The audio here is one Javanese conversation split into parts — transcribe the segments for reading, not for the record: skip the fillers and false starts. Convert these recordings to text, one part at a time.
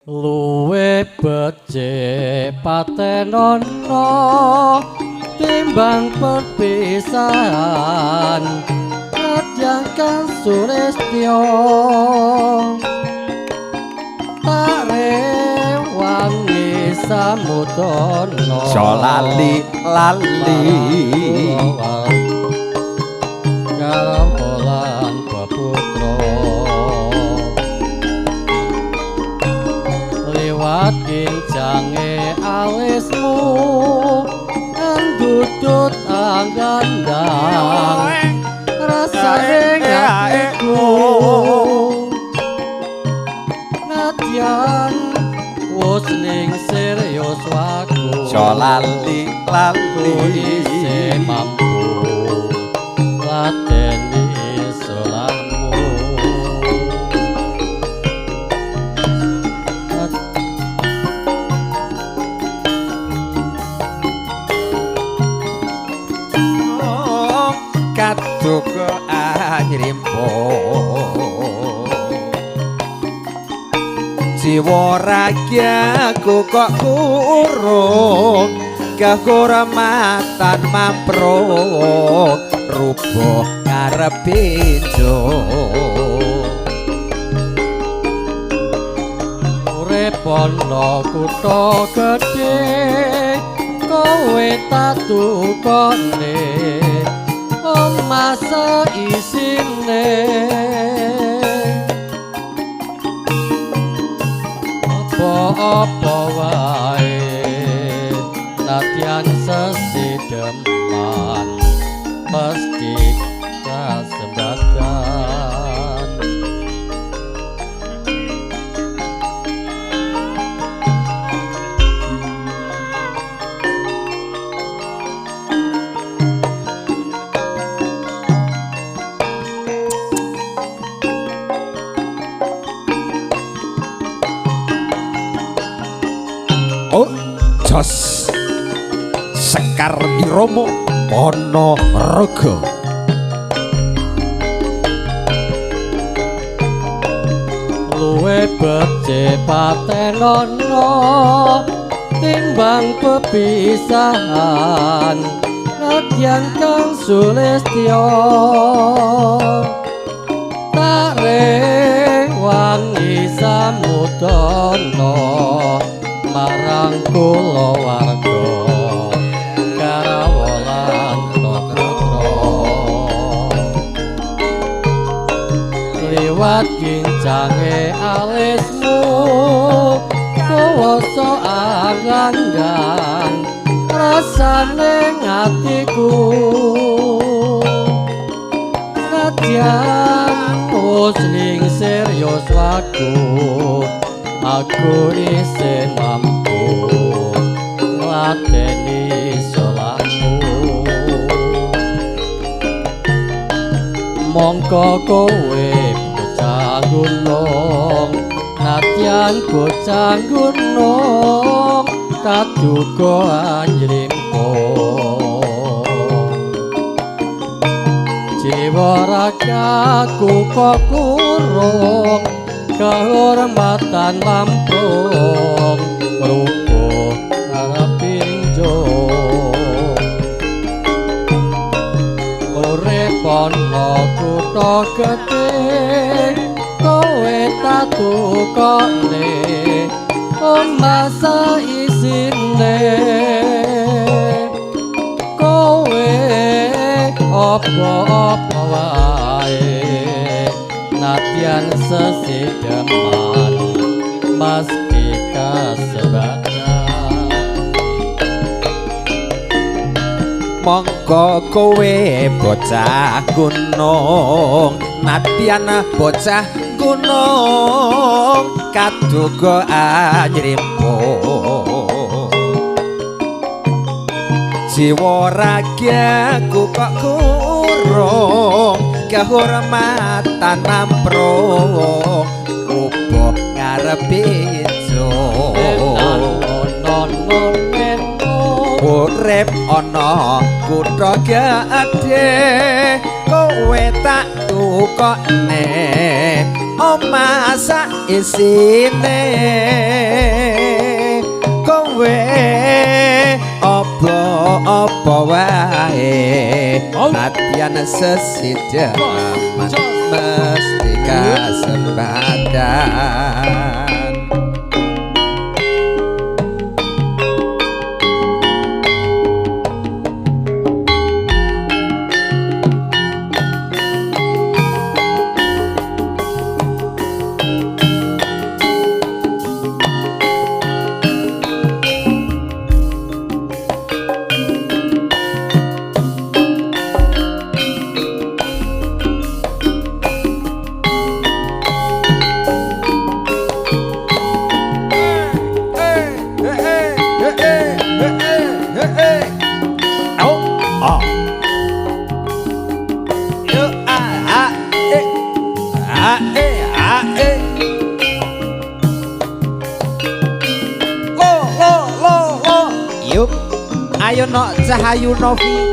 Luwe becik patenono timbang perpisahan, nadyan kang sulistya tak rewangi samudana. Aja lali lali Karambolan peputra liwat gincange alismu andudut anggandang rasane atiku nadyan wis ning serius waku. Aja lali lali isih mampu lateni salahmu. Kaduka anyrimpo jiwa ragyaku kok kurung kehormatan mampro rubuh ngarepe njung. Urip ana kutha gedhe kowe tatukane omah saisine apa-apa wae nadyan sesideman mesti kasembadan. Oh, jos Sekar Iromo Ponorogo. Luwe becik patenono timbang pepisahan, nadyan kang sulistya tak rewangi samudana marang kulawarga karawolan putra liwat gincange alismu kuwasa anggandang rasane atiku nadyan wis ning serius waku aku isih mampu ngladeni salahmu. Mongko kowe bocah gunung nadyan bocah gunung kaduga anyrimpo jiwa ragaku kok kurung kehormatan lampung rubuh arep pinjung. Urip ana kutha gedhe kowe tatukane omah saisine kowe apa-apa wae nadyan sesideman meski kasebadan. Monggo kowe bocah gunung nadyan bocah gunung kaduga anyrimpo jiwa ragyaku kok kurung kehormatan amprong rubuh ngarepe njung. Urip ana kutha gedhe kowe tak tukokne omah sak isine. Nadyan sesideman mesti kasempadan. Ayo nok Cahayu Novi.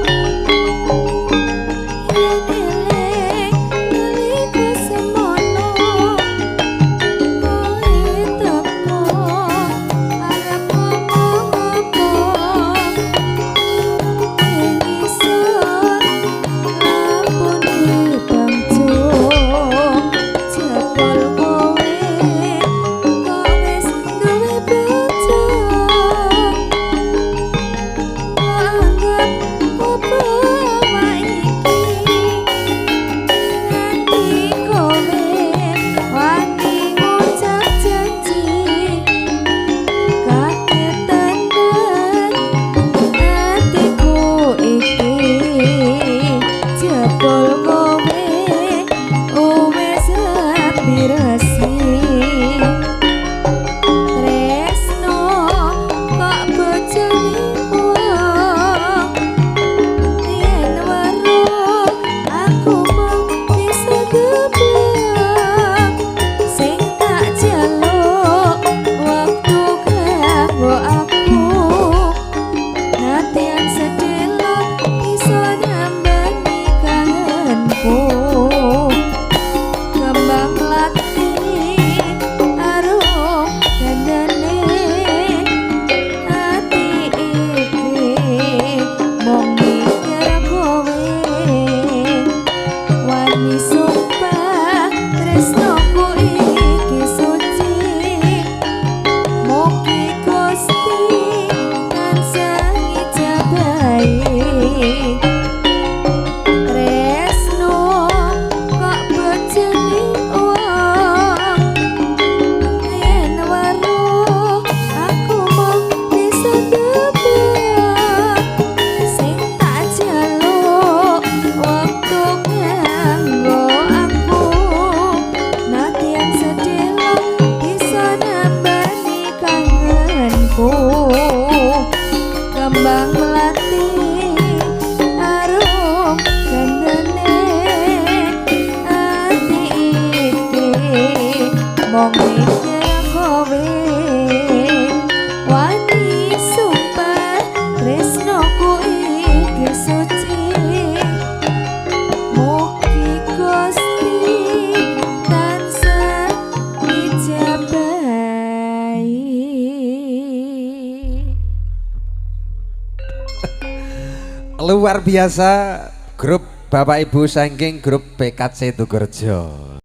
Luar biasa grup Bapak Ibu saking grup PKC Tugurejo.